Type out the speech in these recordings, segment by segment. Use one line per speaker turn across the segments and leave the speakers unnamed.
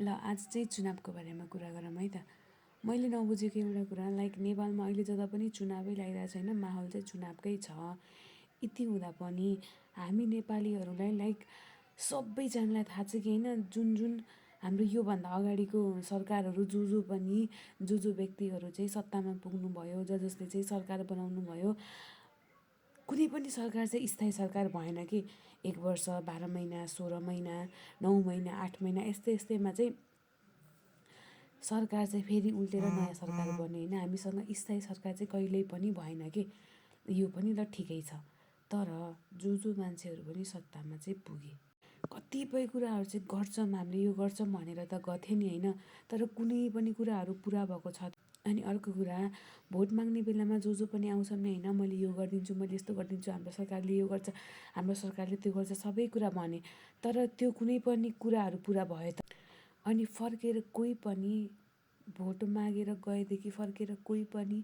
ल आज चाहिँ चुनावको बारेमा कुरा गरौँ है त। मैले नबुझेको एउटा कुरा नेपालमा अहिले जता पनि चुनावै लागिरहेको छैन, माहौल चाहिँ चुनावकै छ। यति हुँदा पनि हामी नेपालीहरूलाई सबैजनालाई थाहा छ कि होइन, जुन हाम्रो योभन्दा अगाडिको सरकारहरू जो व्यक्तिहरू चाहिँ सत्तामा पुग्नुभयो, जसले चाहिँ सरकार बनाउनु भयो, कुनै पनि सरकार चाहिँ स्थायी सरकार भएन कि 1 वर्ष 12 महिना 16 महिना 9 महिना 8 महिना यस्तैमा चाहिँ सरकार चाहिँ फेरि उल्टेर नयाँ सरकार बन्यो होइन। हामीसँग स्थायी सरकार चाहिँ कहिल्यै पनि भएन कि, यो पनि ल ठिकै छ। तर जो मान्छेहरू पनि सत्तामा चाहिँ पुगे, कतिपय कुराहरू चाहिँ गर्छौँ, हामीले यो गर्छौँ भनेर त गर्थ्यो नि होइन, तर कुनै पनि कुराहरू पुरा भएको छ। अनि अर्को कुरा, भोट माग्ने बेलामा जो पनि आउँछन् नि होइन, मैले यो गरिदिन्छु, मैले यस्तो गरिदिन्छु, हाम्रो सरकारले यो गर्छ, हाम्रो सरकारले त्यो गर्छ, सबै कुरा भने, तर त्यो कुनै पनि कुराहरू पुरा भयो त? अनि फर्केर कोही पनि भोट मागेर गएदेखि फर्केर कोही पनि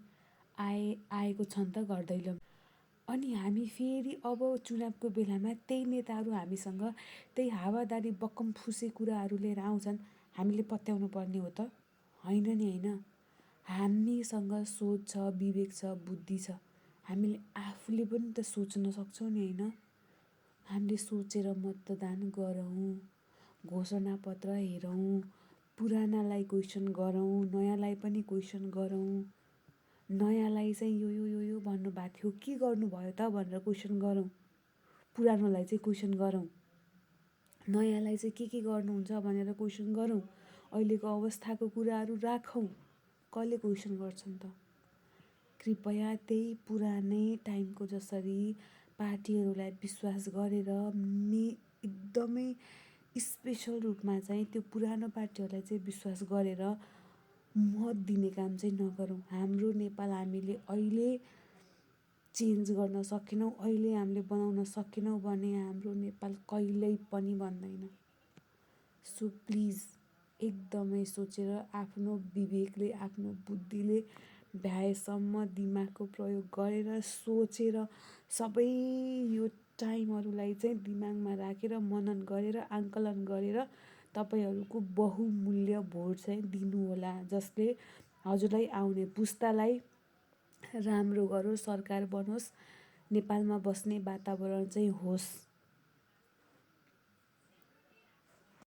आएको छन् त? गर्दैन। अनि हामी फेरि अब चुनावको बेलामा त्यही नेताहरू हामीसँग त्यही हावादारी बक्कम फुसे कुराहरू लिएर आउँछन्, हामीले पत्याउनु पर्ने हो त? होइन नि होइन। हामीसँग सोच छ, विवेक छ, बुद्धि छ, हामीले आफूले पनि त सोच्न सक्छौँ नि होइन। हामीले सोचेर मतदान गरौँ, घोषणापत्र हेरौँ, पुरानालाई क्वेसन गरौँ, नयाँलाई पनि क्वेसन गरौँ। नयाँलाई चाहिँ यो भन्नुभएको थियो, के गर्नुभयो त भनेर क्वेसन गरौँ, पुरानोलाई चाहिँ क्वेसन गरौँ, नयाँलाई चाहिँ के गर्नुहुन्छ भनेर क्वेसन गरौँ, अहिलेको अवस्थाको कुराहरू राखौँ। कसले क्वेसन गर्छन् त? कृपया त्यही पुरानै टाइमको जसरी पार्टीहरूलाई विश्वास गरेर एकदमै स्पेसल रूपमा चाहिँ त्यो पुरानो पार्टीहरूलाई चाहिँ विश्वास गरेर मत दिने काम चाहिँ नगरौँ। हाम्रो नेपाल हामीले अहिले चेन्ज गर्न सकेनौँ, अहिले हामीले बनाउन सकेनौँ भने हाम्रो नेपाल कहिल्यै पनि बन्दैन। सो प्लिज एकदमै सोचेर, आफ्नो विवेकले, आफ्नो बुद्धिले भ्याएसम्म दिमागको प्रयोग गरेर सोचेर सबै यो टाइमहरूलाई चाहिँ दिमागमा राखेर मनन गरेर आङ्कलन गरेर तपाईँहरूको बहुमूल्य भोट चाहिँ दिनुहोला, जसले हजुरलाई आउने पुस्तालाई राम्रो गरोस्, सरकार बनोस्, नेपालमा बस्ने वातावरण चाहिँ होस्।